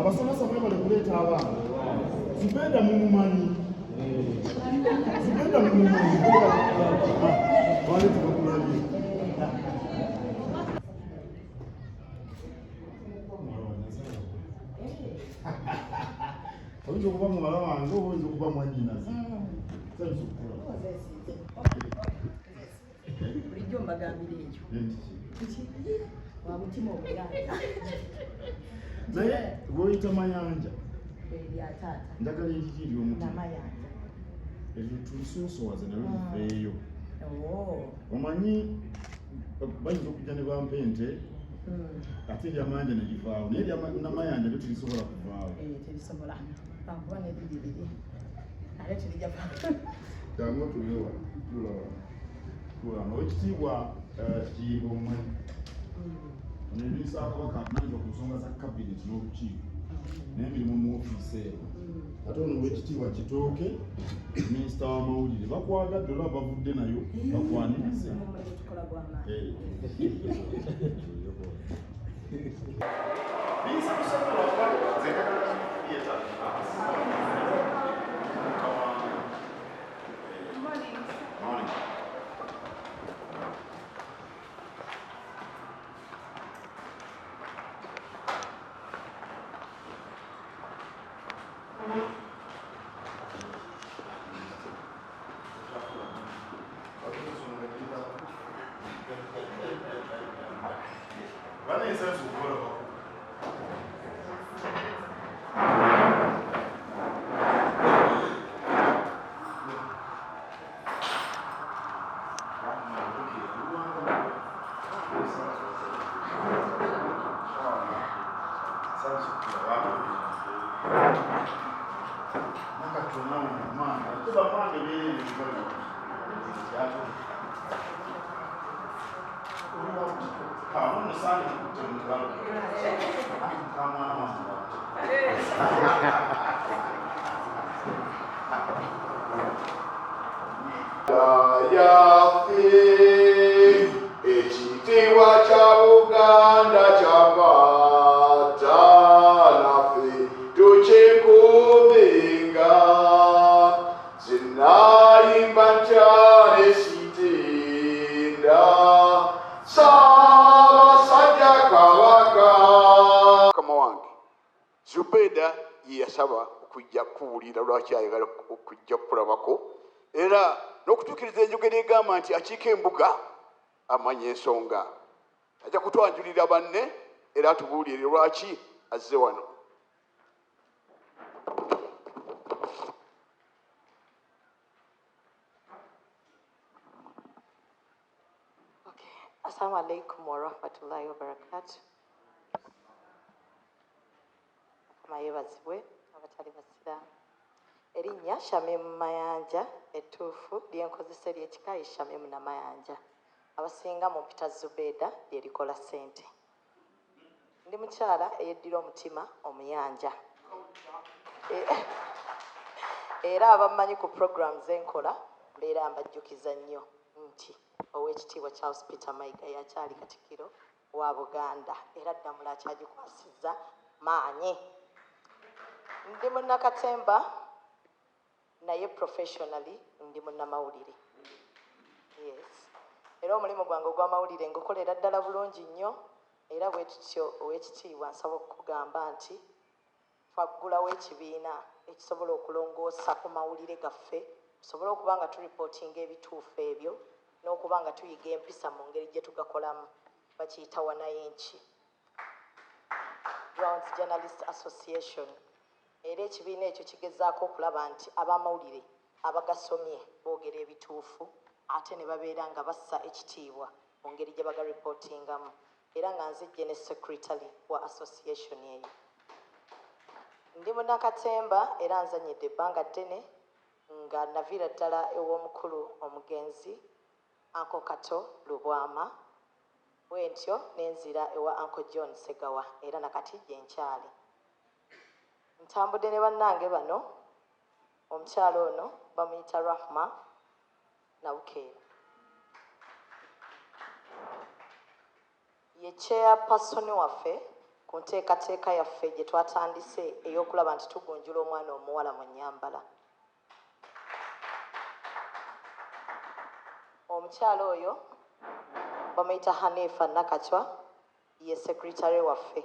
Abasomesa mwebale kuleeta abaana. Zubeda mumumanyi? Zubeda mumumanyi? Twali tubakulabye. Oyinza okuba muwala wange oba oyinza okuba mwannyinaze. Nsanyusa okukulaba. Bulijjo mbagambira ekyo nti wa mutima omuyanja. Naye lwoyita Mayanja erya taata. Njagala eriri ery'omutima. Namayanja. Eryo tulisoosowaze nalyo liveeyo. Oh. Omanyi bayinza okujja ne bampa ente ate eryamayanja ne livaawo, naye erya Namayanja lyo terisobola kuvaawo. Eh, terisobola lwakuba nebiri biri ate terijja. Jangu otule wano, tuula wano, tuula wano. Owekitiibwa Kiyimba omumanyi? Ono ye minisita wa Kabaka avunaanyizibwa ku nsonga za kabineti n'olukiiko n'emirimu mu ofiisi eno. Ate ono owekitiibwa Kitooke, minisita w'amawulire. Bakwagadde, olaba bavudde nayo bakwanirize. Omulimu tukola gw'amaanyi. Morning. Bana nsanyusa okubalabako. Yaffe, ekitiibwa kya Buganda kyapata, naffe tukikuumenga. Zinayimba ntyane sitenda Ssaabasajja Kabaka. Mukama wange Zubeda ye yasaba okujja kukubuulira lwaki ayagala okujja kukulabako era n'okutuukiriza enjogera egamba nti akiika embuga amanya ensonga. Ajja kutwanjulira banne era atubuulire lwaki azze wano. Okay. Assalamu alaikum warahmatullahi wabarakatuh. Mukama yeebazibwe abatali basiraamu. Erinnya Shamim Mayanja, ettuufu lyenkozesa ery'ekika ye Shamim Namayanja. Abasinga mumpita Zubeda, lye likola ssente. Ndi mukyala eyeddira omutima omuyanja. Era abammanyi ku program zenkola mbeera mbajjukiza nnyo nti Oweekitiibwa Charles Peter Mayiga y'akyali Katikkiro wa Buganda era Ddamula akyagikwasizza maanyi. Ndi munnakatemba naye professionally ndi munnamawulire. Yes. Era omulimu gwange ogw'amawulire ngukolera ddala bulungi nnyo, era bwe tutyo Oweekitiibwa nsaba okukugamba nti twaggulawo ekibiina ekisobola okulongoosa ku mawulire gaffe tusobole okuba nga turipootinga ebituufu ebyo n'okuba nga tuyiga empisa mu ngeri gye tugakolamu, bakiyita Wananchi Grounds Journalist Association, era ekibiina ekyo kigezaako okulaba nti ab'amawulire abagasomye boogera ebituufu ate ne babeera nga bassa ekitiibwa mu ngeri gye bagaripootingamu, era nga nze General Secretary wa association eyo. Ndi munnakatemba era nzannyidde ebbanga ddene nga naviira ddala ew'omukulu omugenzi Uncle Kato Lubwama, bwentyo ne nzira ewa Uncle John Ssegawa era na kati gye nkyali. Ntambudde ne bannange bano, omukyala ono bamuyita Rahma Nabukeera. Ye chairperson waffe ku nteekateeka yaffe gye twatandise ey'okulaba nti tugunjula omwana omuwala mu nnyambala. Omukyala oyo bamuyita Hanifa Nakachwa, ye secretary waffe.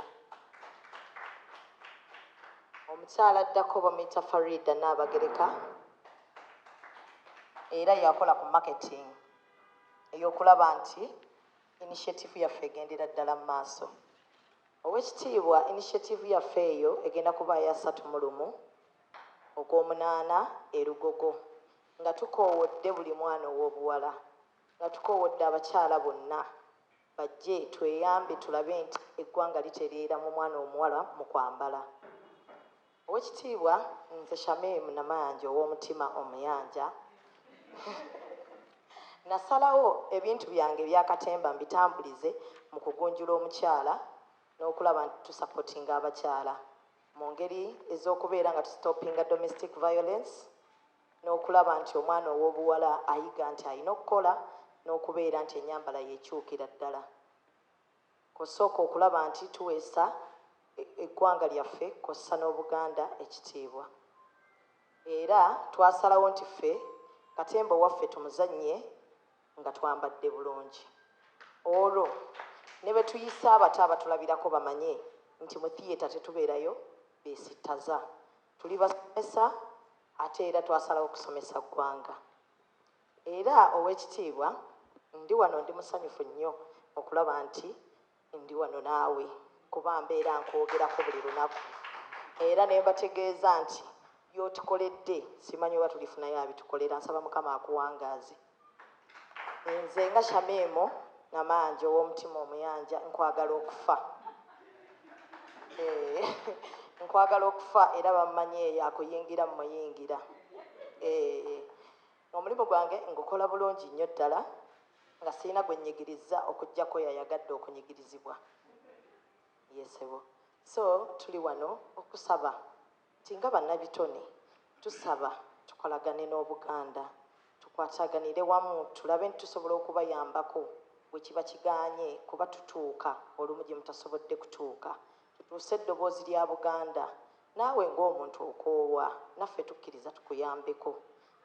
Omukyala addako bamuyita Farida Naabagereka, era yakola ku marketing ey'okulaba nti initiative yaffe egendera ddala mu maaso. Owekitiibwa, initiative yaffe eyo egenda kuba ya 31 ogw'omunaana e Lugogo, nga tukoowodde buli mwana ow'obuwala, nga tukoowodde abakyala bonna bajje tweyambe tulabe nti eggwanga litereera mu mwana omuwala mu kwambala. Owekitiibwa, nze Shamim Namayanja ow'omutima omuyanja, nasalawo ebintu byange ebyakatemba mbitambulize mu kugunjula omukyala n'okulaba nti tusupportinga abakyala mu ngeri ez'okubeera nga tusitopinga domestic violence, n'okulaba nti omwana ow'obuwala ayiga nti alina okukola, n'okubeera nti ennyambala yeekyukira ddala. Kusooka okulaba nti tuweesa eggwanga lyaffe kw'ossa n'Obuganda ekitiibwa. Era twasalawo nti ffe katemba waffe tumuzannye nga twambadde bulungi, olwo ne bwe tuyisa abato abatulabirako bamanye nti mu theatre tetubeerayo beesittaza, tuli basomesa, ate era twasalawo okusomesa ggwanga. Era owekitiibwa, ndi wano ndi musanyufu nnyo okulaba nti ndi wano naawe, kuba mbeera nkwogerako buli lunaku, era ne mbategeeza nti by'otukoledde simanyi oba tulifunayo abitukolera. Nsaba Mukama akuwangaaze. Nze nga Shamim Namayanja ow'omutima omuyanja, nkwagala okufa, nkwagala okufa, era bammanyi eyo akuyingira mumuyingira. Omulimu gwange ngukola bulungi nnyo ddala nga sirina gwe nnyigiriza okuggyako yayagadde okunyigirizibwa. Yesebo, so tuli wano okusaba nti nga bannabitone tusaba tukolagane n'Obuganda, tukwataganire wamu, tulabe nti tusobola okubayambako bwe kiba kigaanye, kuba tutuuka olumu gye mutasobodde kutuuka. Tutuuse eddoboozi lya Buganda. Naawe ng'omuntu okoowa, naffe tukkiriza tukuyambeko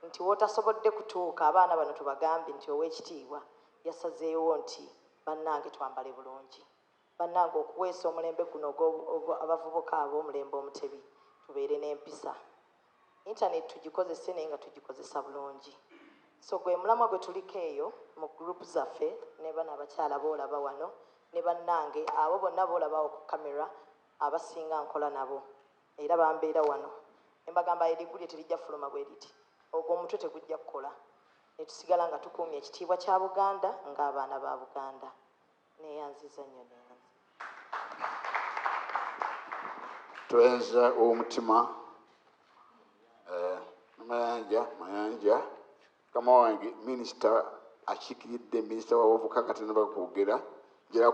nti w'otasobodde kutuuka, abaana bano tubagambe nti ow'ekitiibwa yasazeewo nti bannange twambale bulungi, bannange okuweesa omulembe guno abavubuka ab'omulembe omutebi tubeere n'empisa. Internet tugikozese naye nga tugikozesa bulungi. So gwe mulamwa gwe tuliko eyo mu group zaffe ne bano abakyala boolaba wano ne bannange abo bonna boolabawo ku kamera, abasinga nkola nabo era bambeera wano ne mbagamba erigulye terijja fuluma bwe riti, ogwo omutwe tegujja kukola, ne tusigala nga tukuumye ekitiibwa kya Buganda ng'abaana ba Buganda. Neeyanziza nnyo, neeyanziza. Tweyanza ow'omutima Mayanja Mayanja, mukama wange minisita akiikiridde minisita w'abavubuka katonda kwogera, njala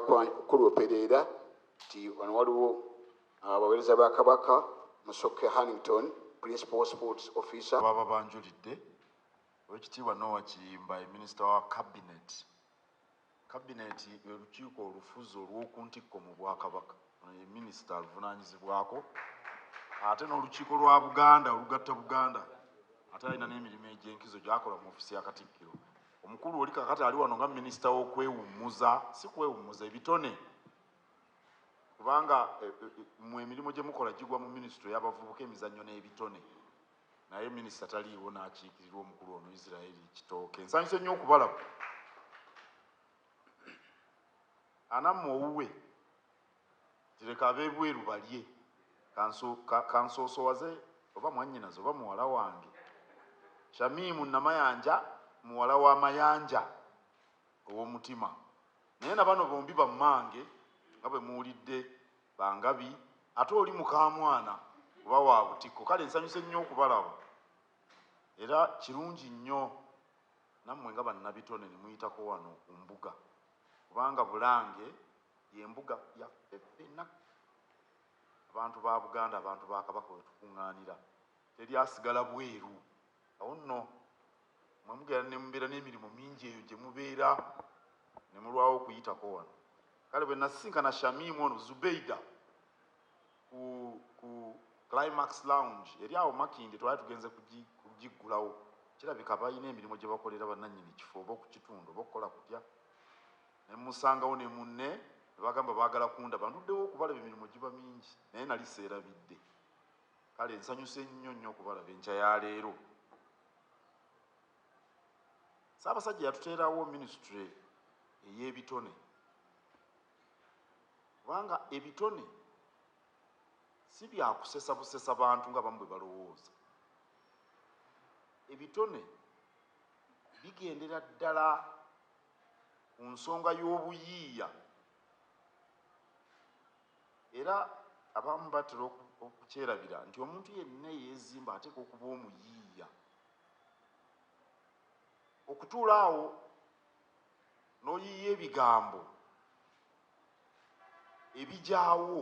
kulwoperera nti wano waliwo abaweereza ba Kabaka Musoke Hannington, principal sports officer. Baba banjulidde Owekitiibwa Noah Kiyimba, ye minisita wa cabinet. Cabinet lwe lukiiko olufuzi olw'oku ntikko mu Bwakabaka. Ono ye minisita aluvunaanyizibwako, ate n'olukiiko lwa Buganda olugatta Buganda, ate alina n'emirimu egy'enkizo gy'akola mu ofiisi ya Katikkiro. Omukulu oli kakati ali wano nga minisita w'okwewummuza, si kwewummuza, ebitone, kubanga mmwe emirimu gye mukola gigwa mu minisitule y'abavubuka, emizannyo n'ebitone, naye minisita taliiwo n'akiikirirwa omukulu ono Israeli Kitooke. Nsanyuse nnyo okubalaba. Anammwe owuwe tireka ab'ebweru balye, kansoosowaze oba mwannyinaze oba muwala wange Shamimu Namayanja, muwala wa Mayanja ow'omutima, naye na bano bombi bammange nga bwe muwulidde bangabi, ate oli mukaamwana oba wa butiko. Kale nsanyuse nnyo okubalaba, era kirungi nnyo nammwe nga bannabitone ne muyitako wano ku mbuga, kubanga Bulange y'embuga yaffe ffenna abantu ba Buganda, abantu ba Kabaka we tukuŋŋaanira, teri asigala bweru. Awo nno mwe mugenda ne mubeera n'emirimu mingi eyo gye mubeera ne mulwawo okuyitako wano. Kale bwe nasisinkana Shamimu ono Zubeida ku Climax Lounge eri awo Makindye, twali tugenze kugiggulawo. Kirabika balina emirimu gye bakolera bannannyini kifo oba okukitunda oba okukola kutya, ne musangawo ne munne ne bagamba baagala kundaba. Nduddewo okubalaba, emirimu giba mingi, naye nali seerabidde. Kale nsanyuse nnyo nnyo okubalaba enkya ya leero. Ssaabasajja yatuteerawo minisitule ey'ebitone, kubanga ebitone si byakusesa busesa bantu nga bamu bwe balowooza. Ebitone bigendera ddala ku nsonga y'obuyiiya, era abamu batera okukyerabira nti omuntu yenna eyeezimba ateekwa okuba omuyiiya. Okutuula awo n'oyiiya ebigambo ebigyawo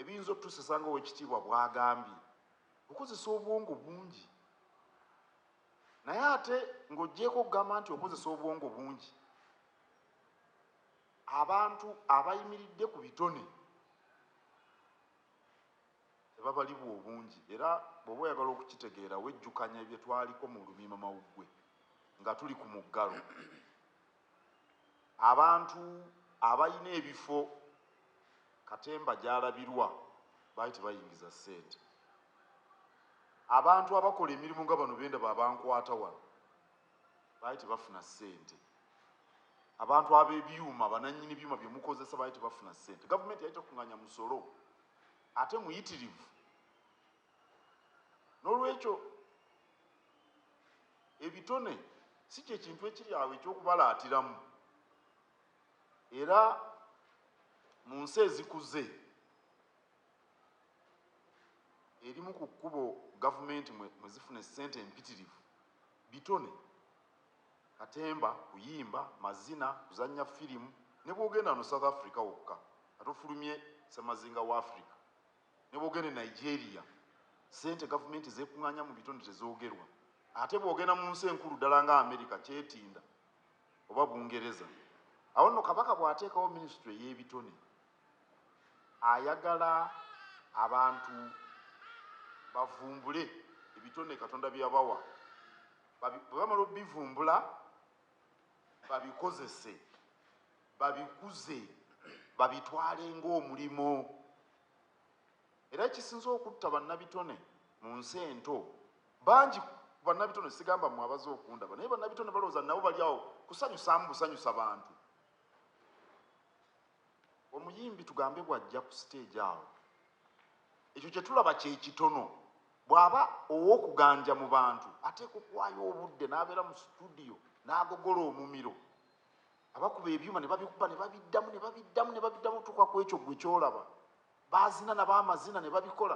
ebiyinza okutusesa nga Oweekitiibwa bw'agambye, okozesa obwongo bungi. Naye ate ng'oggyeeko okugamba nti okozesa obwongo bungi, abantu abayimiridde ku bitone tebabalibwa obungi. Era bw'oba oyagala okukitegeera, wejjukanya bye twaliko mu Lumiima Mawuggwe nga tuli ku muggalo. Abantu abalina ebifo katemba gy'alabirwa baali tebayingiza ssente. Abantu abakola emirimu nga bano bendaba abankwata wano baali tebafuna ssente. Abantu ab'ebyuma, banannyini byuma bye mukozesa baali tebafuna ssente. Gavumenti yali tekunganya musolo ate muyitirivu. N'olwekyo ebitone si kye kintu ekiri awo eky'okubalaatiramu. Era mu nsi ezikuze, erimu ku kkubo gavumenti mwe zifuna essente empitirivu bitone, katemba, kuyimba, mazina, kuzannya firimu. Ne bw'ogenda wano South Africa wokka ate ofulumye ssemazinga wa Africa, ne bw'ogenda e Nigeria, ssente gavumenti zeekung'aanya mu bitone tezoogerwa. Ate bw'ogenda mu nsi enkulu ddala nga America, kyetinda oba Bungereza. Awo nno Kabaka bw'ateekawo minisitule ey'ebitone, ayagala abantu bavumbule ebitone Katonda bye yabawa. Bwe bamala obivumbula, babikozese, babikuze, babitwale ng'omulimu. Era ekisinze okutta bannabitone mu nsi ento, bangi ku bannabitone, sigamba mmwe abaze okundaba, naye bannabitone balowooza nabo bali awo kusanyusaamu busanyusa bantu. Omuyimbi tugambe bw'ajja ku siteegi awo, ekyo kye tulaba kye kitono. Bw'aba ow'okuganja mu bantu, ateekwa okuwaayo obudde n'abeera mu situdiyo n'agogola omumiro. Abakuba ebyuma ne babikuba ne babiddamu ne babiddamu ne babiddamu otuuka ku ekyo ggwe ky'olaba. Baazina nabo amazina ne babikola.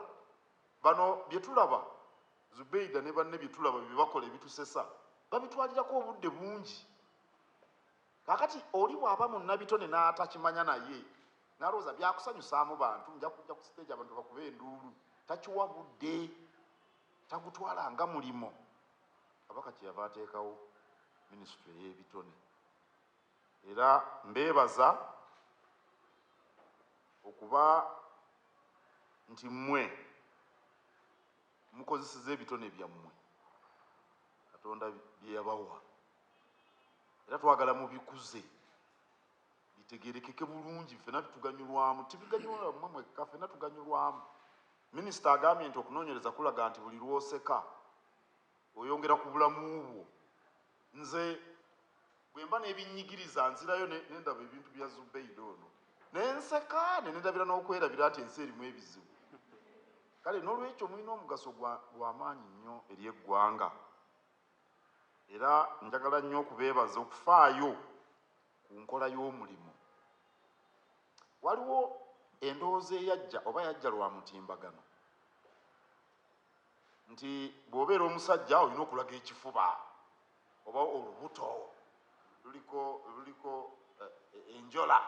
Bano bye tulaba, Zubeida ne banne bye tulaba bye bakola ebitusesa, babitwalirako obudde bungi. Kaakati oli bw'aba munnabitone n'atakimanya naye n'alowooza byakusanyusaamu bantu, nja kujja ku siteegi abantu bakube enduulu, takiwa budde, tagutwala nga mulimo. Kabaka kye yava ateekawo minisitule ey'ebitone. Era mbeebaza okuba nti mmwe mukozeseza ebitone byammwe Katonda bye yabawa, era twagala mubikuze bitegerekeke bulungi, ffena tuganyulwamu, tibiganyulwa mmwe mwekka, ffena tuganyulwamu. Minisita agambye nti okunoonyereza kulaga nti buli lw'oseka oyongera ku bulamu bwo. Nze bwe mba n'ebinnyigiriza nzirayo ne ndaba ebintu bya Zubeida ono ne nseka ne nerabira n'okwerabira nti ensi erimu ebizibu. Kale n'olwekyo mulina omugaso gwa maanyi nnyo eri eggwanga era njagala nnyo okubeebaza okufaayo ku nkola y'omulimu. Waliwo endowooza eyajja oba yajja lwa mutimbagano nti bw'obeera omusajja olina okulaga ekifuba oba olubuto luliko luliko eh, enjola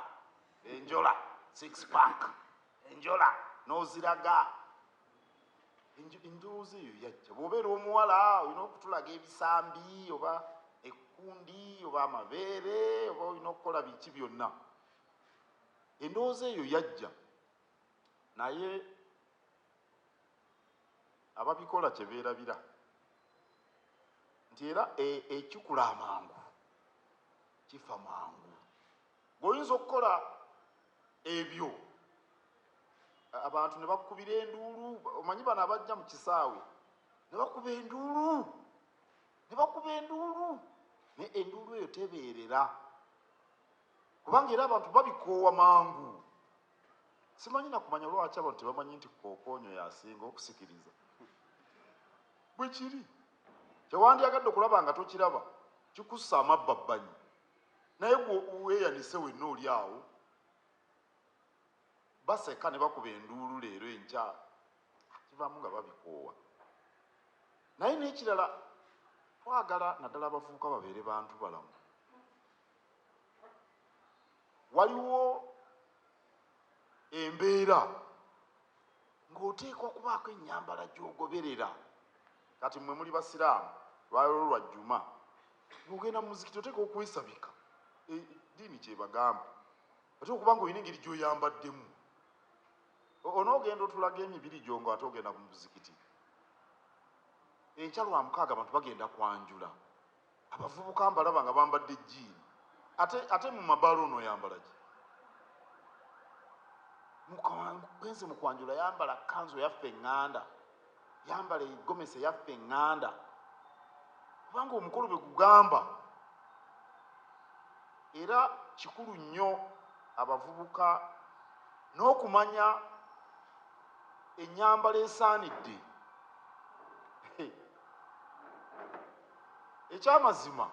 enjola six pack enjola n'oziraga. Endowooza eyo yajja. Bw'obeera omuwala olina okutulaga ebisambi oba ekkundi oba amabeere oba olina okukola biki byonna. Endowooza eyo yajja. Naye ababikola kye beerabira nti era ekikula amangu kifa mangu. Bw'oyinza okukola ebyo abantu ne bakubira enduulu, omanyi bano abajja mu kisaawe ne bakuba enduulu, ne bakuba enduulu, naye enduulu eyo tebeerera kubanga era abantu babikoowa mangu. Simanyi na kumanya lwaki abantu tebamanyi nti kookoonyo y'asinga okusikiriza. Bwe kiri. Kyewandyagadde okulaba nga tokiraba kikussa amabbabbanyi, naye gwe weeyanise wenna oli awo. Baseka ne bakuba enduulu leero, enkya kivaamu nga babikoowa. Naye n'ekirala, twagala naddala abavubuka babeere bantu balamu. Waliwo embeera ng'oteekwa okubaako ennyambala gy'ogoberera. Kati mmwe muli basiraamu, lwaliro lwa Jjuma, ng'ogenda mu muzikiti oteekwa okwesabika, eddiini kyebagamba, ate okuba ng'olina engeri gy'oyambaddemu. Onoogenda otulaga emibiri gyo ng'ate ogenda mu muzikiti. Enkya lwa mukaaga abantu bagenda kwanjula, abavubuka mbalaba nga bambadde jjiini, ate mu mabaala onooyambala ki? Genze mu kwanjula, yambala kanzu eyaffe eŋŋanda, yambala egomesi eyaffe eŋŋanda, kubanga omukolo bwe gugamba. Era kikulu nnyo abavubuka n'okumanya ennyambala esaanidde. Ekyamazima,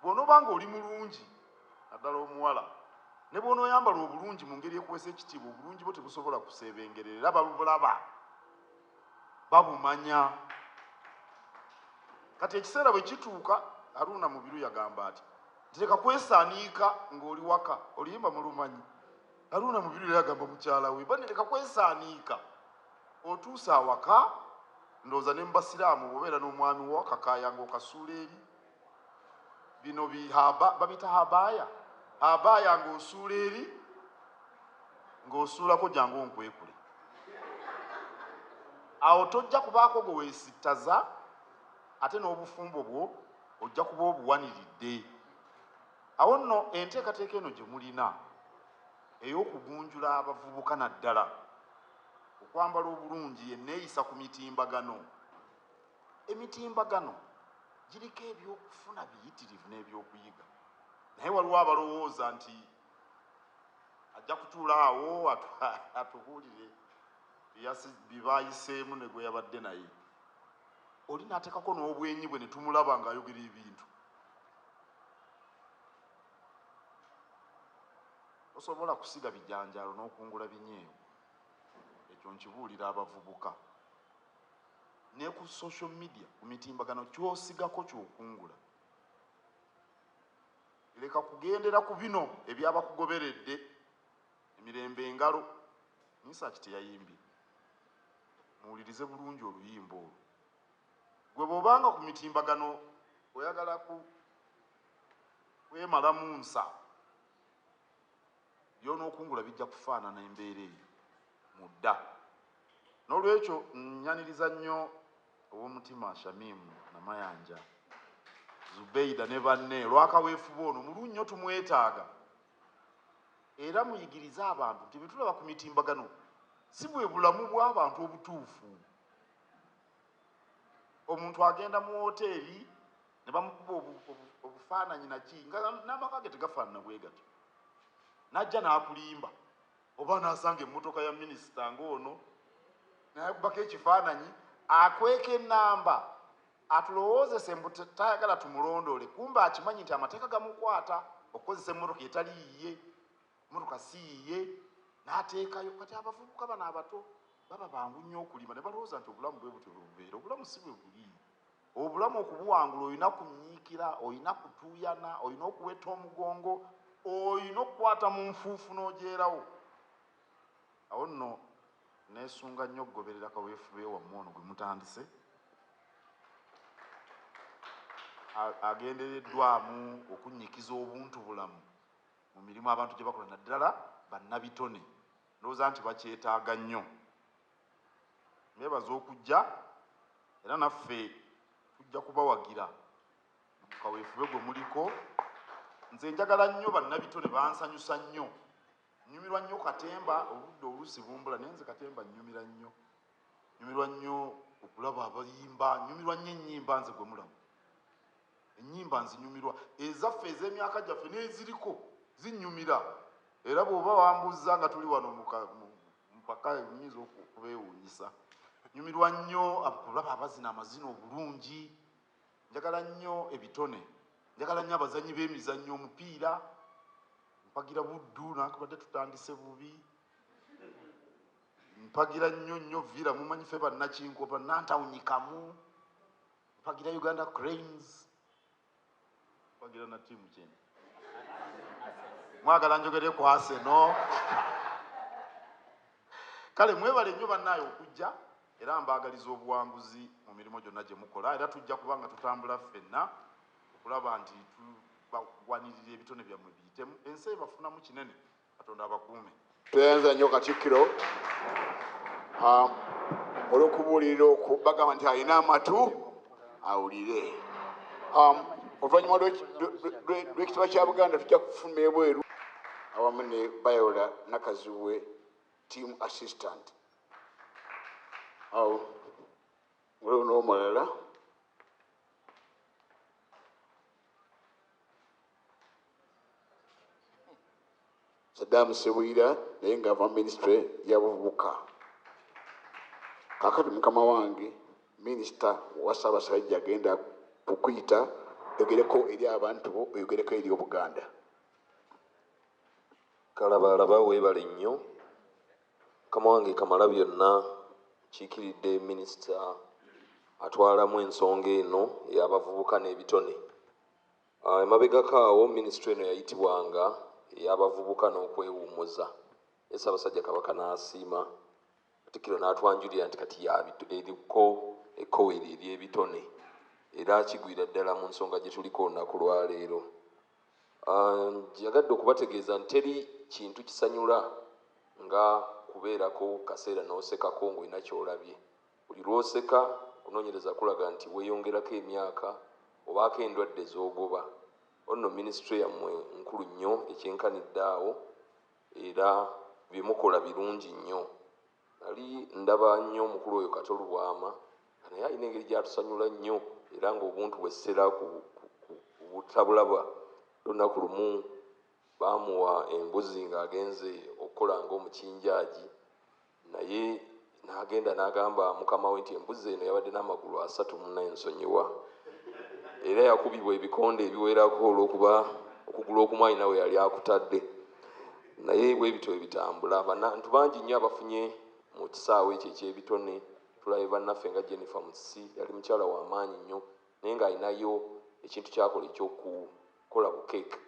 bw'onooba ng'oli mulungi, naddala omuwala, ne bw'onooyambala obulungi mu ngeri ekuweesa ekitiibwa, obulungi bwo tebusobola kuseebengerera, era babulaba, babumanya. Kati ekiseera bwe kituuka, Haruna Mubiru yagamba ati, nti leka kwesaaniika ng'oli waka. Oluyimba mulumanyi. Haruna Mubiru yali agamba mukyala we, banne leka kwesaaniika otuuse awaka. Ndowooza ne mu basiraamu bw'obeera n'omwami wo akakaaya ng'okasuula eri, bino babiyita habaya, habaya ng'osuula eri, ng'osuulako jangu onkwekule. Awo tojja kubaako gwe weesittaza, ate n'obufumbo bwo ojja kuba obuwaniridde. Awo nno enteekateeka eno gye mulina ey'okugunjula abavubuka naddala okwambala obulungi, enneeyisa ku mitimbagano. Emitimbagano giriko ebyokufuna biyitirivu n'ebyokuyiga, naye waliwo abalowooza nti ajja kutuula awo atubuulire bye baayiseemu ne gwe yabadde naye. Oli n'ateekako n'obwenyi bwe ne tumulaba ng'ayogera ebintu. Tosobola kusiga bijanjaalo n'okungula binyeebwa. Ekyo nkibuulira abavubuka. Ne ku social media, ku mitimbagano, ky'osigako ky'okungula. Leka kugendera ku bino ebyabakugoberedde emirembe engalo. Misaki teyayimbye. Muwulirize bulungi oluyimba olwo. Gwe bw'obanga ku mitimbagano oyagala ku kwemalamu nsa, by'onookungula bijja kufaanana embeera eyo mu dda. N'olwekyo nnyaniriza nnyo ow'omutima Shamim Namayanja, Zubeida ne banne olwakaweefube ono mulungi nnyo, tumwetaaga. Era muyigirize abantu nti bye tulaba ku mitimbagano si bwe bulamu bw'abantu obutuufu. Omuntu agenda mu woteeri ne bamukuba obufaananyi naki, nga n'amaka ge tegafaanana bwe gatyo, n'ajja n'akulimba, oba n'asanga emmotoka ya minisita ng'ono n'akubako ekifaananyi, akweka ennamba atulowoozese mbu tayagala tumulondoole, kumbe akimanyi nti amateeka gamukwata okukozesa emmotoka etali yiye, emmotoka si yiye, n'ateekayo. Kati abavubuka bano abato baba bangu nnyo okulima ne balowooza nti obulamu bwe butyo bwe bubeera. Obulamu si bwe buli. Obulamu okubuwangula olina kunyiikira, olina kutuuyana, olina okuweta omugongo, olina okukwata mu nfuufu n'ogyerawo. Awo nno neesunga nnyo okugoberera kaweefube wammwe ono gwe mutandise, agendereddwamu okunnyikiza obuntubulamu mu mirimu abantu gye bakola, naddala bannabitone. Ndowooza nti bakyetaaga nnyo. Mbeebaza okujja era naffe tujja kubawagira mu kaweefube gwe muliko. Nze njagala nnyo bannabitone, bansanyusa nnyo. Nnyumirwa nnyo katemba, obudde oluusi bumbula, naye nze katemba nnyumira nnyo. Nnyumirwa nnyo okulaba abayimba, nnyumirwa nnyo ennyimba nze gwe mulaba. Ennyimba nzinyumirwa, ezaffe ez'emyaka gyaffe n'eziriko zinnyumira. Era bw'oba wambuuza nga tuli wano mu mpaka, nnyinza okubeewuunyisa. Nnyumirwa nnyo okulaba abazina amazina obulungi. Njagala nnyo ebitone, njagala nnyo abazannyi b'emizannyo, omupiira. Mpagira Buddu, nakubadde tutandise bubi. Mpagira nnyo nnyo Villa, mumanyi ffe bannakinko, bannantawunyikamu. Mpagira Uganda Cranes, mpagira na ttiimu kyeni. Mwagala njogere ku Arsenal. Kale mwebale nnyo bannaaye okujja, era mbaagaliza obuwanguzi mu mirimu gyonna gye mukola. Era tujja kuba nga tutambula ffenna okulaba nti tubagwanirira ebitone byammwe biyitemu. Ensi ebafunamu kinene, Katonda abakuume. Tweyanza nnyo Katikkiro olw'okubuulirira okwo. Bagamba nti alina amatu awulire. Oluvannyuma lw'ekitaba kya Buganda tujja kufuluma ebweru awamu ne Viola Nakazibwe, team assistant. Awo waliwo n'omulala Saddam Sebwira, naye ng'ava ministry y'abavubuka. Kaakati mukama wange minisita wa Ssaabasajja agenda kukuyita oyogereko eri abantu bo, oyogereko eri Obuganda. Kalabalaba weebale nnyo mukama wange Kamala byonna. Nkiikiridde minisita atwalamu ensonga eno ey'abavubuka n'ebitone. Emabegako awo minisitule eno yayitibwanga ey'abavubuka n'okwewummuza, naye Ssaabasajja Kabaka n'asiima, Katikkiro n'atwanjulira nti kati eriko ekkowe eryo ery'ebitone, era kigwira ddala mu nsonga gye tuliko olunaku lwaleero. Njagadde okubategeeza nti teri kintu kisanyula nga kubeerako kaseera n'osekako ng'olina ky'olabye. Buli lw'oseka, okunoonyereza kulaga nti weeyongerako emyaka obaako endwadde z'ogoba. Onno minisitule yammwe nkulu nnyo ekyenkanidde awo, era bye mukola birungi nnyo. Nali ndaba nnyo omukulu oyo Kato Lubwama, nga naye alina engeri gy'atusanyula nnyo, era ng'obuntu bwe sitera butabulaba. Olunaku lumu baamuwa embuzi ng'agenze okukola ng'omukinjaagi, naye n'agenda n'agamba mukama we nti embuzi eno yabadde n'amagulu 3, munnaye nsonyiwa. Era yakubibwa ebikonde ebiwerako olw'okuba okugulu okumu alina we yali akutadde. Naye bwe bityo bwe bitambula. Bantu bangi nnyo abafunye mu kisaawe ekyo eky'ebitone. Tulabye bannaffe nga Jennifer Musisi, yali mukyala wa maanyi nnyo, naye ng'alinayo ekintu ky'akola eky'okukola bukeeke.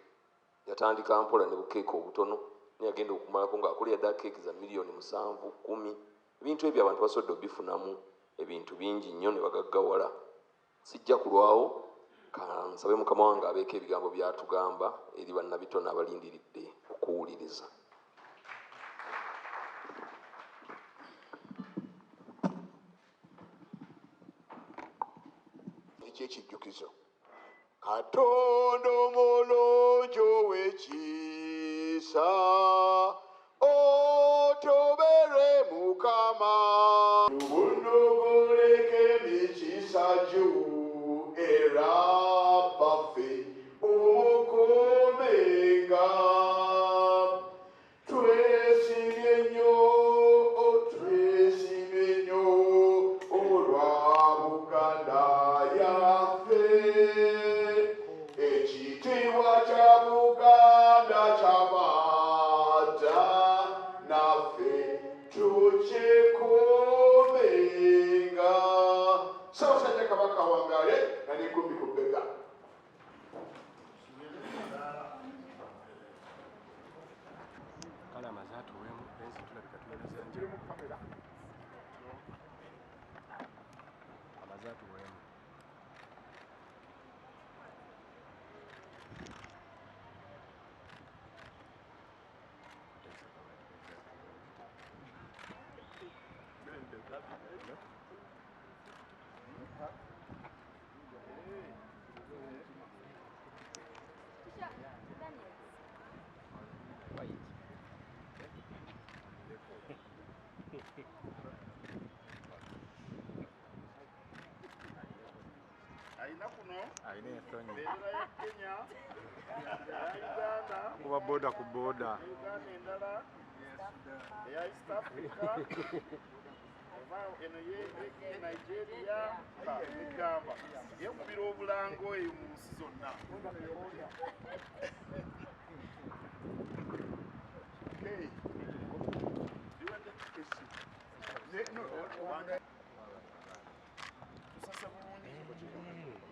Yatandika mpola ne bukeeke obutono, naye yagenda okumalako ng'akolera ddala keeke za miliyoni 7, 10. Ebintu ebyo abantu basobodde obifunamu ebintu bingi nnyo ne bagaggawala. Sijja kulwawo, kansabe mukama wange abeeko ebigambo by'atugamba eri bannabitone abalindiridde okuwuliriza. Ekyekijjukizo. Katonda omulungi ow'ekisa, otobere Mukama. Lubunuguleke emikisa gyo, era baffe omukuumenga. Twesimye nnyo, twesimye nnyo olwa Buganda yaffe. Ekitiibwa kya Buganda kyamata, naffe tukyekuumenga. Ssaabasajja Kabaka awangaale nga n'enkumbi ku bbega. Kale amaze atuweemu ensi tulabika tulabisa nje amaze atuweemu. Alina ensonyi. Bendera ya Kenya, eya Uganda, Kuba boda ku boda. Uganda endala, eya East Africa, oba eno ye Nigeria, egamba yekubira obulango eyo mu nsi zonna. Okay. Tusase bulungi,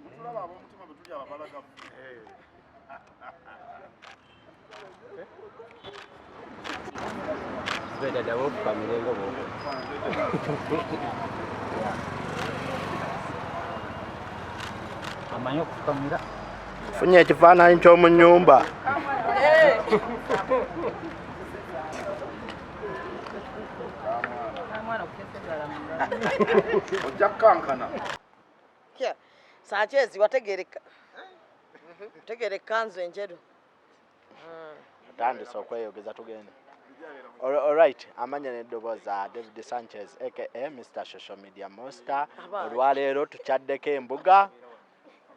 mutulaba ab'omutima bwe tuli ababalagavu. Zubeda ddamu ofukamire nga bw'okola. Amanyi okufukamira. Funye ekifaananyi ky'omu nnyumba. Ojja kukankana. Sanchez wategereka tegera ekkanzu enjeru. Otandise okweyogeza, tugende. Alright, amanya n'eddoboozi David Sanchez aka Mr Social Media Monster. Olwaleero tukyaddeko embuga.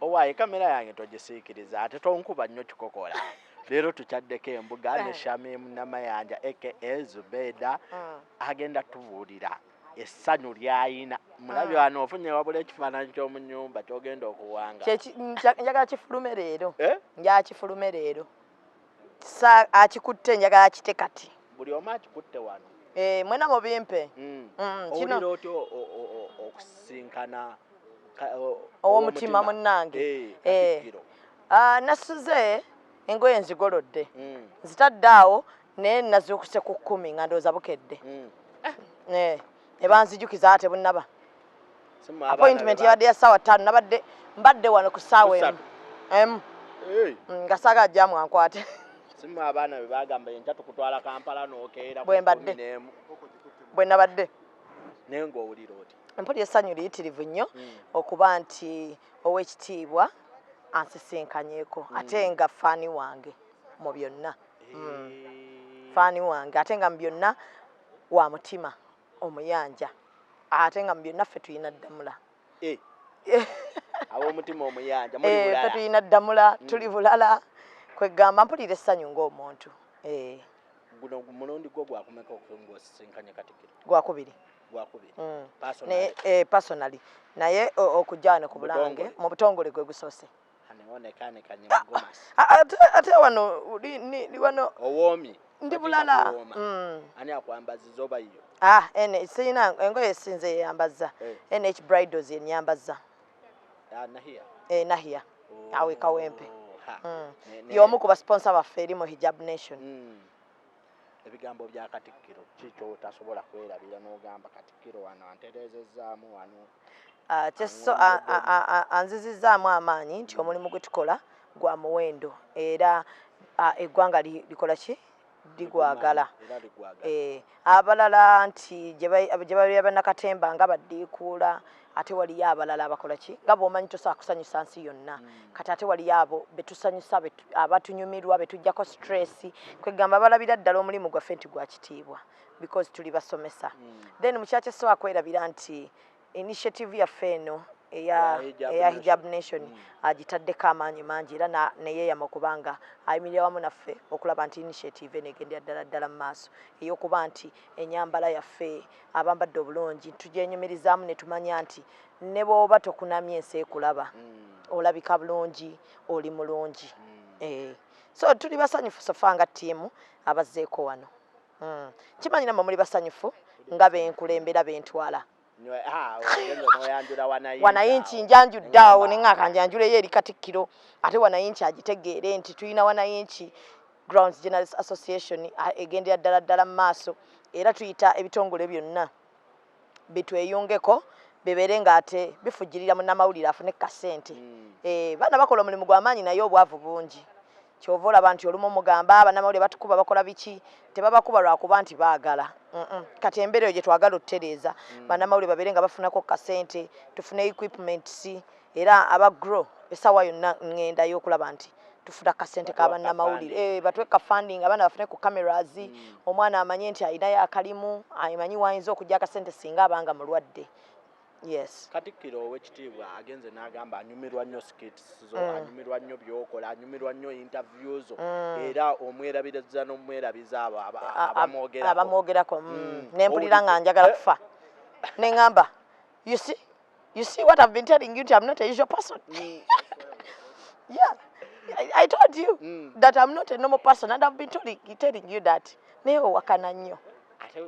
Owaaye, kamera yange togisiikiriza, ate tonkuba nnyo kikokola. Leero tukyaddeko embuga ne Shamim Namayanja aka Zubeda. Agenda tubuulira essanyu lyayina. Mulabi wano ofunye wabula ekifaananyi ky'omu nnyumba ky'ogenda okuwanga. Njagala kifulume leero. Eh? Njagala kifulume leero. Sa akikutte, njagala akite kati. Buli omu akikutte wano. Eh, mwena mubimpe. Owulira otya okusisinkana ow'omutima munnange? Eh, Eh. Katikkiro. Ah, nasuze engoye nzigolodde, nzitadde awo, naye nazuukuse ku 10 nga ndowooza bukedde. Eh, ne banzijukiza ate bunnaba. Si mmwe abaana Appointment be yabadde ya ssaawa 5, nabadde mbadde wano ku ssaawa 1 Kusatu. emu. Hey, Nga saagala jaamu ankwate. Si mmwe abaana be bagamba enkya tukutwala Kampala n'okeera ku Bwe mbadde. 11. Bwe nabadde. Naye ng'owulira oti? Mpulira essanyu liyitirivu nnyo okuba nti ow'ekitiibwa ansisinkanyeeko, ate nga fan wange mu byonna. Fan wange, ate nga mu byonna wa mutima omuyanja, ate nga mu byonna ffe tulina ddamula. Eh, ab'omutima omuyanja muli Eh, ffe bulala. tulina ddamula, tuli bulala. Kwegamba mpulira essanyu ng'omuntu. Eh, Guno mulundi gwo gwakumeka ng'osisinkanye Katikkiro? Gwakubiri. Gwakubiri. Personally. Naye eh, personally, naye okujja wano ku Bulange Butongole. mu butongole gwe gusoose. Aneonekaanekanye mu gomasi. Ate wano ni wano. Owoomye. Ndi Bakiyita bulala. kuwooma. Ani akwambaziza oba yo? Ah, ene sirina engoye, sinze yeyambaza. Eh. NH Bridals yenyambaza. Ah, Nahia. Eh, Nahia awe Kawempe. Oh, ha. Y'omu ku basponsor baffe eri mu Hijab Nation. Ebigambo bya Katikkiro ki kyotasobola kwerabira n'ogamba, "Katikkiro wano antereezezzaamu wano"? Ah, kyeso anzizizzaamu amaanyi nti omulimu gwe tukola gwa muwendo, era eggwanga likola ki, ligwagala. Era ligwagala. Eh, abalala nti gye babeera bannakatemba nga baddiikuula, ate waliyo abalala abakola ki, nga bw'omanyi tosobola kusanyusa nsi yonna. Kati ate waliyo abo betusanyusa, abatunyumirwa, betujjako stress. Kwegamba balabira ddala omulimu gwaffe nti gwa kitiibwa because tuli basomesa. Then mu kyakyo sobola kwerabira nti initiative yaffe eno eya Eya Hijab eya Nation. Hijab Nation agitaddeko amaanyi mangi, era neyeeyama okubanga ayimirira wamu naffe okulaba nti initiative eno egendera ddala ddala mu maaso, ey'okuba nti enyambala yaffe, abambadde obulungi, tugyenyumirizaamu ne tumanya nti ne bw'oba tokunamye, ensi ekulaba, olabika bulungi, oli mulungi. Eh, so tuli basanyufu so far nga ttiimu abazzeeko wano. Kimanyi nammwe muli basanyufu nga benkulembera bentwala. Ah, ogenda n'oyanjula wanayinki. Wanayinki njanjudde awo, neŋŋaka njanjuleyo eri Katikkiro, ate wanayinki agitegeere nti tulina Wanayinki Grounds Journalist Association egendera ddala ddala mu maaso, era tuyita ebitongole byonna bitweyungeko, bibeere ng'ate bifujjirira munnamawulire afune kasente. Eh, baana bakola omulimu gw'amaanyi, naye obwavu bungi. Kyova olaba nti olumu mugamba bannamawulire batukuba, bakola biki, tebabakuba lwakuba nti baagala. Kati embeera eyo gye twagala otutereeza, bannamawulire babeere nga bafunako kasente, tufune equipments, era aba Grow essaawa yonna ŋŋendayo okulaba nti tufuna kasente ka Batuwa bannamawulire. ka funding. Eh, batuwe ka funding, abaana bafune ku cameras, omwana amanye nti alinayo akalimu, amanyi wayinza okujja akasente singa abanga mulwadde. Yes. Katikkiro owekitiibwa agenze n'agamba anyumirwa nnyo skits zo, anyumirwa nnyo byokola, anyumirwa nnyo interview zo, era omwerabiriza n'omwerabiza abo abamwogerako. Abamwogerako. Nempulira nga njagala kufa, neŋŋamba, you see what I've been telling you, nti I'm not a usual person. Yeah, I told you that I'm not a normal person and I've been telling you that, naye owakana nnyo.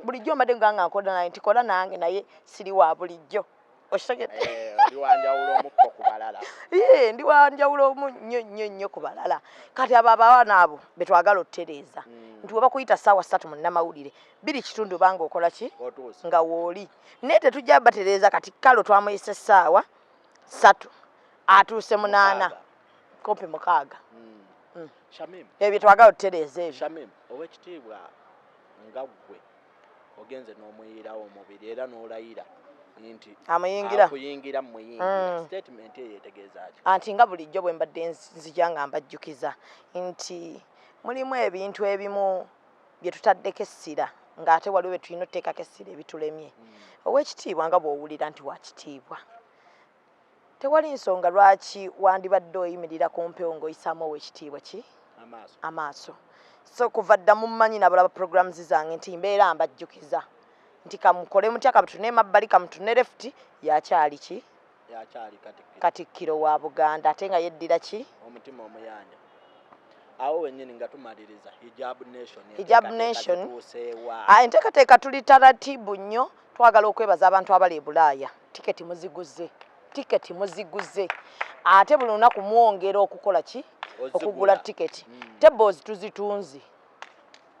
Bulijjo mbadde nga nkola naye nti kola nange, naye siri wa bulijjo, okitegedde? Eh, oli wanjawulo omukko ku balala. Ye, ndi wanjawulo omu nnyo nnyo nnyo ku balala. Kati abo abaana abo betwagala otutereeza, nti weba kuyita 3:00 munnamawulire, 2:15 banga okola ki? Otuuse. Nga wooli, naye tetujja batereeza. Kati kalo twamuyise 3:00, atuuse 8:00. 6. Kumpi 6. Shamim. Ebyo twagala otutereeza ebyo. Shamim, owekitiibwa nga ggwe ogenze n'omuyirawo omubiri era n'olayira nti Amuyingira. Akuyingira muyingira. Statement eyo etegeeza ki? Anti nga bulijjo bwe mbadde nzija nga mbajjukiza nti mulimu ebintu ebimu bye tutaddeko essira, ng'ate waliwo bye tulina otuteekako essira ebitulemye. Owekitiibwa nga bw'owulira nti wakitiibwa, tewali nsonga lwaki wandibadde oyimirira ku mpewo ng'oyisaamu owekitiibwa ki amaaso. Amaaso. So kuva dda mummanyi nabalaba programs zange nti mbeera mbajjukiza nti kamukole mutya, kamutune emabbali, kamutune left, yakyali ki? Yakyali katikkiro. Katikkiro wa Buganda, ate nga yeddira ki? Omutima omuyanja. Awo wennyini nga tumaliriza, Hijab Nation, Hijab enteekateeka Nation. zituuseewa? Ah, enteekateeka tuli taratibu nnyo. Twagala okwebaza abantu abali e Bulaaya, tiketi muziguze, tiketi muziguze, ate buli lunaku mwongera okukola ki? Ozigula. Okugula tiketi. Tables tuzitunze,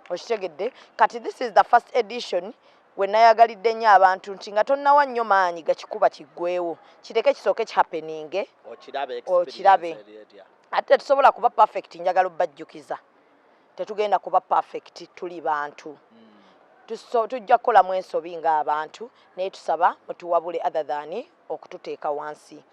okitegedde? Kati this is the first edition we nayagalidde nnyo abantu nti nga tonnawa nnyo maanyi gakikuba kiggwewo, kireke kisooke kihappeninge. Okirabe. Okirabe. Experience eri etya? Ate tetusobola kuba perfect. Njagala obbajjukiza, tetugenda kuba perfect, tuli bantu. Tujja kukolamu ensobi ng'abantu, naye tusaba mutuwabule other than okututeeka wansi.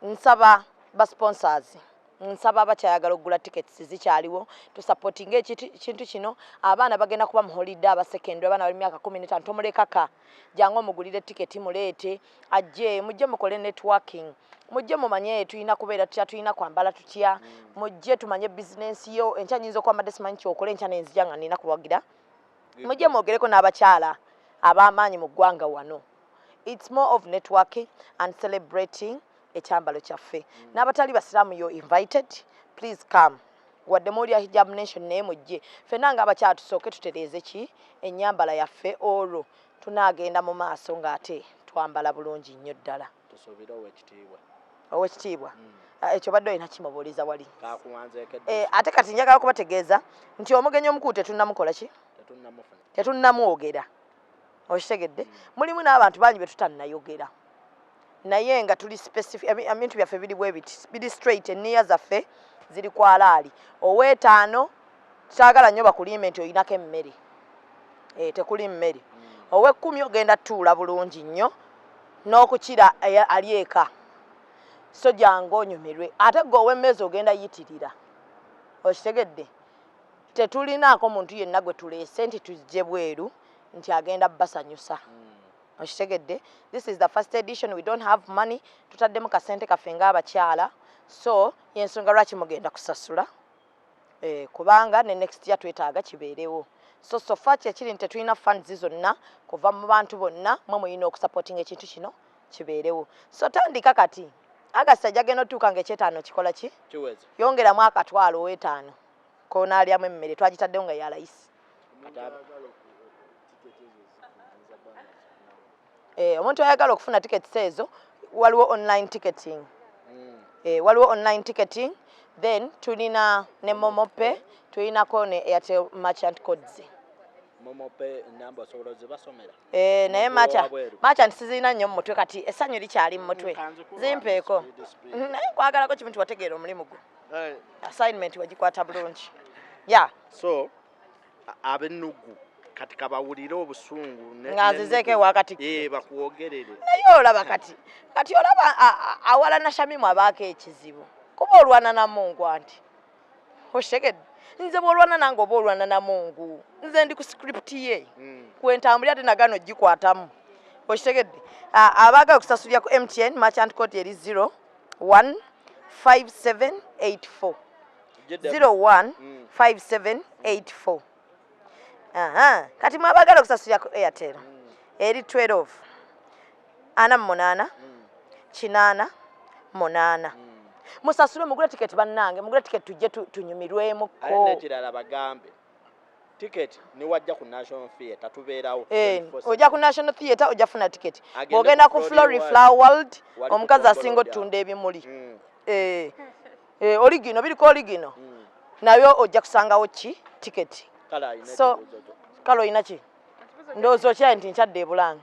Nsaba ba sponsors, nsaba abakyayagala okugula tickets, zikyaliwo, tusupportinga ekintu kino. Abaana bagenda kuba mu holiday, aba secondary, abaana bali myaka 15, tomulekaka, jangu omugulire tiketi, muleete ajje, mujje mukole networking, mujje mumanye tulina kubeera tutya, tulina kwambala tutya, mujje tumanye bizinensi yo. Enkya nyinza okuba mbadde simanyi kyokola, enkya nenzija nga nina kuwagira. Mujje mwogereko n'abakyala ab'amaanyi mu ggwanga wano. It's more of networking and celebrating ekyambalo kyaffe. N'abatali basiraamu, you invited, please come. Wadde muwulira Hijab Nation, naye mujje ffenna ng'abakyala tusooke tutereeze ki ennyambala yaffe, olwo tunaagenda mu maaso ng'ate twambala bulungi nnyo ddala. Tusuubire owekitiibwa. Owekitiibwa. Ah, ekyo badde olina kimubuuliza wali. Kakuwanzeeko. Eh, ate kati njagala kubategeeza nti omugenyi omukulu tetunnamukola ki? Tetunnamufuna. Tetunnamwogera, okitegedde? Mulimu n'abantu bangi be tutannayogera, naye nga tuli specific. Ebintu byaffe biri bwe biti, biri straight, enniya zaffe ziri ku alaali. Oweetaano saagala nnyo bakulimbe nti olinako emmere. Eh, tekuli mmere. Ow'ekkumi ogenda tuula bulungi nnyo n'okukira ali eka, so jangu onyumirwe. Ate gwe ow'emmeeza ogenda yitirira, okitegedde? Tetulinaako muntu yenna gwe tuleese nti tujje bweru nti agenda basanyusa, okitegedde? This is the first edition, we don't have money, tutaddemu kasente kaffe ng'abakyala, so yensonga lwaki mugenda kusasula. Eh, kubanga ne next year twetaaga kibeerewo. So so far kyekiri nti tetulina funds zonna kuva mu bantu bonna. Mwe muyina okusupportinga ekintu kino kibeerewo. So tandika kati, August ajagenda otuuka nga ekyetaano kikola ki? Kiweze. Yongeramu akatwalo ow'etaano konaalyamu emmere, twagitaddewo nga ya layisi. Kati Eh, omuntu ayagala okufuna tickets ezo, waliwo online ticketing. Eh, waliwo online ticketing, then tulina ne MoMo Pay, tulinako ne Airtel merchant codes. MoMo Pay namba osobola ozibasomera? Eh, naye Omuntu macha owabweru. merchant sizirina nnyo mu mutwe, kati essanyu likyali mu mutwe. Kanzikulwa. Zimpeeko. Speed, speed. Naye nkwagalako kimu nti wategeera omulimu gwo. Eh, Assignment wagikwata bulungi ya. So ab'ennugu kati kabawulire obusungu Nga nzizeeko n'ennugu. ewa Katikkiro. Eh, bakuwogerere. Naye olaba kati olaba awalana Shamimu abaako ekizibu, kuba olwana na Mungu. Anti okitegedde, nze bw'olwana nange oba olwana na Mungu. Nze ndi ku script ye, kwentambulira, ate nagano gikwatamu. Okitegedde? Abaagala okusasulira ku MTN, merchant code eri 015784. 015784. Aha, kati mwe abaagala okusasulira ku Airtel, eri 12 48 88. Musasule, mugule tiketi. Bannange, mugule tiketi, tujje tunyumirwemukko. Ate nekirala, bagambe tiketi niwajja ku National Theatre tubeerawo 24/7. Ojja ku National Theatre, ojja funa tiketi. Agende bw'ogenda ku ku Flory World. Flower World, Wali ku omukazi Tongolo asinga lya. otunda ebimuli. Oligino biriko, oligino nayo ojja kusangawo ki tiketi. Kale alina ekibuuzo kyo. Kale olina ki? Ndowooza okyaye nti nkyadde ebulange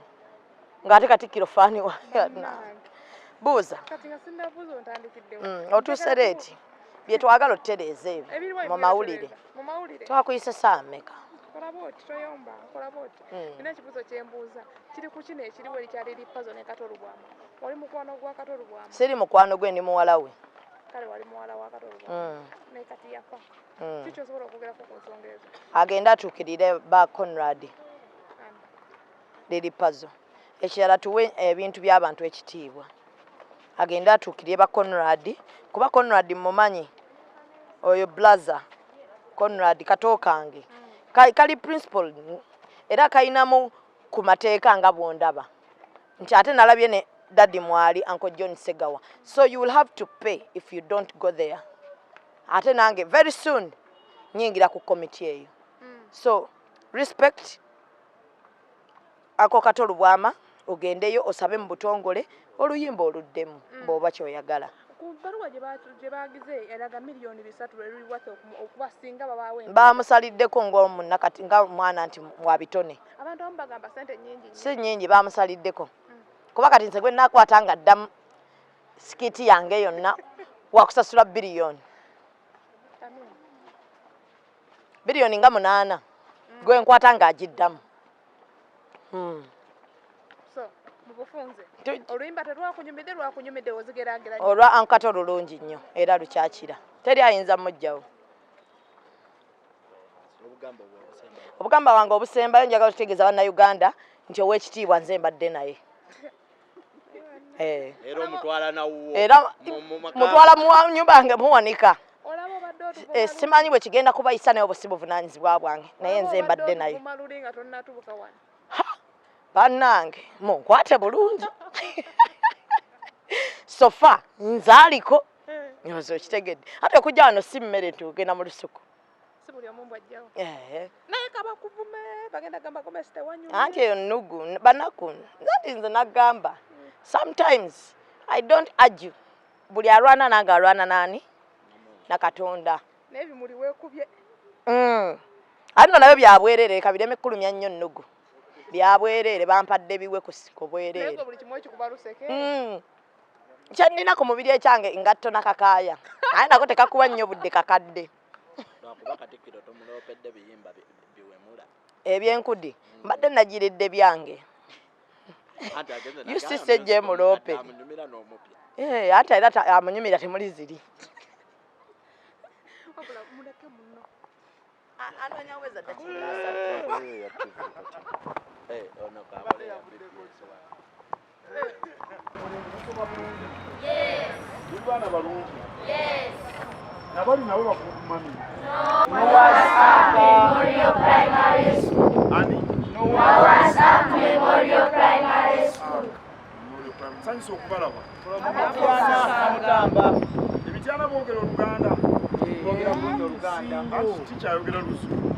ng'ate Katikkiro faani wa buuza. Kati nga sinnabuuza, ontandikiddewo. Otuuse late. Bye twagala otutereeza ebyo Ebiriwo mu mawulire. Mu mawulire. Twakuyise saa mmeka? Kola bwoti, toyomba, kola bwoti. Nina ekibuuzo kyembuuza, kiri ku kino ekiriwo ekyali Pazo ne Kato Lubwama. Wali mukwano gwa Kato Lubwama? Siri mukwano gwe, ndi muwala we. Kale wali muwala wa Kato Lubwama. Naye kati yafa. Kiki osobola okwogerako ku nsonga ezo? Agende atuukirire ba Conrad. Ani? Liri Pazo. Ekirala, tuwe ebintu by'abantu ekitiibwa. Agende atuukirire ba Conrad, kuba Conrad mumanyi, oyo blaza Conrad kato kange. Kali principal era kalinamu ku mateeka nga bwondaba nti ate nalabye ne daddy mwali Uncle John Segawa, so you will have to pay if you don't go there. Ate nange very soon nyingira ku committee eyo. So respect ako Kato Lubwama, ogendeyo osabe mu butongole oluyimba oluddemu bw'oba kyoyagala. Ku bbaluwa gye bagize eraga 3 miliyoni lwe luli waffe okuba singa babaawo Bamusaliddeko ng'omunnakati, nga mwana nti wa bitone. Abantu abamu bagamba sente nnyingi nnyo. Si nnyingi, bamusaliddeko, kuba kati nze gwe nakwata nga ddamu skit yange yonna wakusasula biliyoni. Amin. Biliyoni nga 8 gwe nkwata ng'agiddamu. So mu bufunze, oluyimba terwakunyumidde, lwakunyumidde ozigeraageranya? Olwa ankato lulungi nnyo era lukyakira, teri ayinza mujjawo. Obugambo bwe obusembayo. Obugamba wange obusembayo, njagala okutegeeza Bannayuganda nti ow'ekitiibwa nze mbadde naye. Era omutwala nawuwo? Era mutwala mu nyumba yange, muwanika. Olaba obadde otuvuma. Simanyi bwe kigenda kubayisa, naye obwo si buvunaanyizibwa bwange, naye nze mbadde naye. Otuvuma luli nga tonnatuuka wano. Bannange, munkwate bulungi, so far nze aliko nyoza okitegedde, ate okujja wano si mmere nti ogenda mu lusuku. Si buli omu mbwajjawo. Eh. Naye kabakuvume, bagenda gamba gomesi tewanyumye. Anti eyo nnugu banaku, nti nze nagamba sometimes I don't argue. Buli alwana nange alwana nani na Katonda. Naye ebimuli weekubye. Ate nno nabyo byabwereere, kabireme kulumya nnyo nnugu, byabwereere, bampadde biwe ku Naye bwereere. gwe buli kimu ekikuba luseke. Kyenina ku mubiri ekyange ngatto nakakaaya, aye nako tekakuwa nnyo budde, kakadde. Lwakuba Katikkiro tomuloopedde biyimba biwemula. Ebyenkudi mbadde nagiridde byange. Anti agenze UCC nagamba ejje emuloope. Amunyumira n'omupya. Eh, ate era amunyumira temuli ziri. Wabula muleke muno. Anoonya weza ddakiika 30. Eh, ono kakola ya BBS wano. Tuli baana balungi nabali nabo bakumami. Ani Memorial Primary. Nsanyusa okubalaba. Emityana boogera Oluganda? Boogera bulungi Oluganda. Anti kikyayogera Luzungu.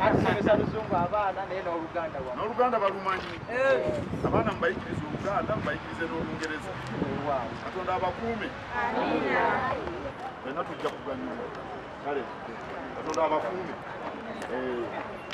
Atusomesa Luzungu abaana, naye n'Oluganda wa N'Oluganda balumanyi. Abaana mubayigirize Oluganda, mubayigirize n'Olungereza. Katonda abakuume, fenna tujja kuganyulwa. Kale Katonda abakuume. Eh.